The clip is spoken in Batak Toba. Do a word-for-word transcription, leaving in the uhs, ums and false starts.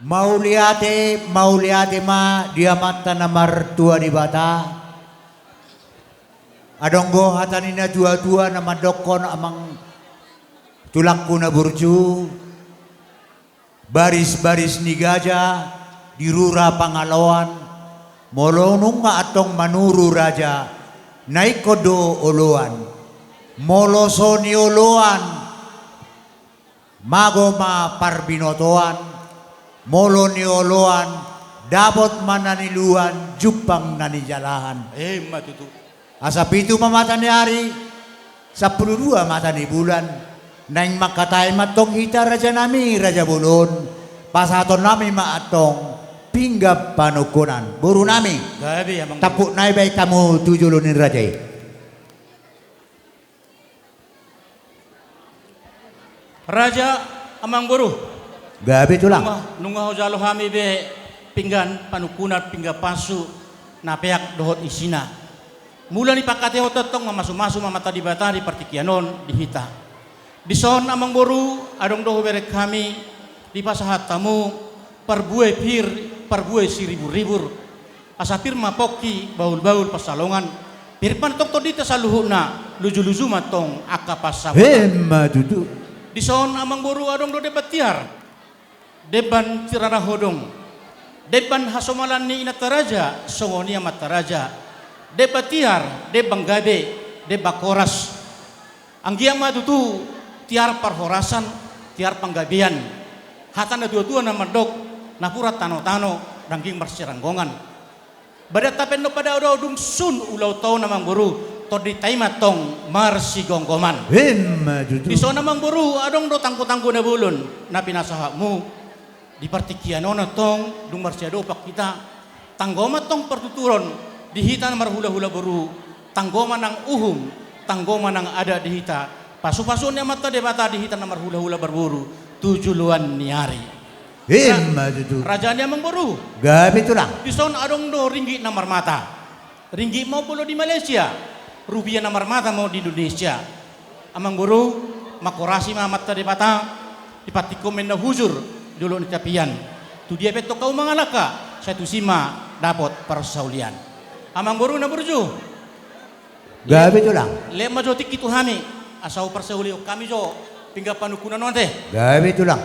Mauliate, mauliate ma di Amanta na martua Debata. Adong do hata ni na tua-tua na mandokkon, amang tulangku na burju, baris-baris ni gaja di rura Pangaloan, molo nunga antong manuru raja, na ingkon do oloan. Molo so nioloan, mago ma parbinotoan, molo nioloan, dapot ma na niluan, jumpang na nijalahan. Emma tutu. Asa pitu ma mata ni ari, sampulu dua mata ni bulan, naeng mangkatai ma antong hita rajanami, raja bolon, pasahatonnami ma antong pinggan panungkunan. Borunami, gabe, amang, tampuk nai baen hamu tu jolo ni raja i. Raja, amang boru. Gabe tulang. Nunga, nunga hujalo hami be pinggan panungkunan, pinggan pansu na peak dohot isina. Mula ni pangkataion antong mamasu-masu ma Amanta Debata di partingkian on di hita. Dison amang boru, adong do hubereng hami dipasahat hamu parbue pir, parbue siribur-ribur. Asa pir ma pongki, bahul-bahul pansalongan. Pir ma antong tondinta saluhutna, luju-luju ma antong angka pansamotan. Emma tutu. Dison amang boru adong do demban tiar. Demban tirara hodong. Demban hasomalan ni inanta raja, songon i amanta raja. Demban tiar, demban gabe, demban horas. Anggiat ma tutu tiar parhorasan, tiar panggabean. Hata na tua-tua na mandok, napuran tano-tano, dangking marsiranggongan. Badan tape na padao dung sun ulaonta on amang boru, tondinta i ma antong marsigomgoman. Emma tutu. Dison amang boru, adong do tanggo-tanggo na bolon, na pinasahatmu. Di partingkian on antong, dung marsiadopan hita, tanggo ma antong partuturon di hita na marhula-hula boru, tanggo ma nang uhum, tanggo ma nang adat di hita, pasu-pasu ni Amanta Debata di hita na marhula-hula marboru tu joloan ni ari. Emma tutu. Raja ni amang boru. Gabe tulang. Dison adong do ringgit na marmata. Ringgit ma on molo di Malaysia, rupiah na marmata ma on di Indonesia. Amang boru, manghorasi ma Amanta Debata, di partingkian on na hujur, di dolok ni tapian. Tu dia pe antong hamu mangalangka, sai tusi ma dapot parsaulian. Amang boru na burju. Gabe tulang. Lehon ma jo tingki tu hami, asa huparsaulihon hami jo pinggan panungkunan on ate. Gabe tulang.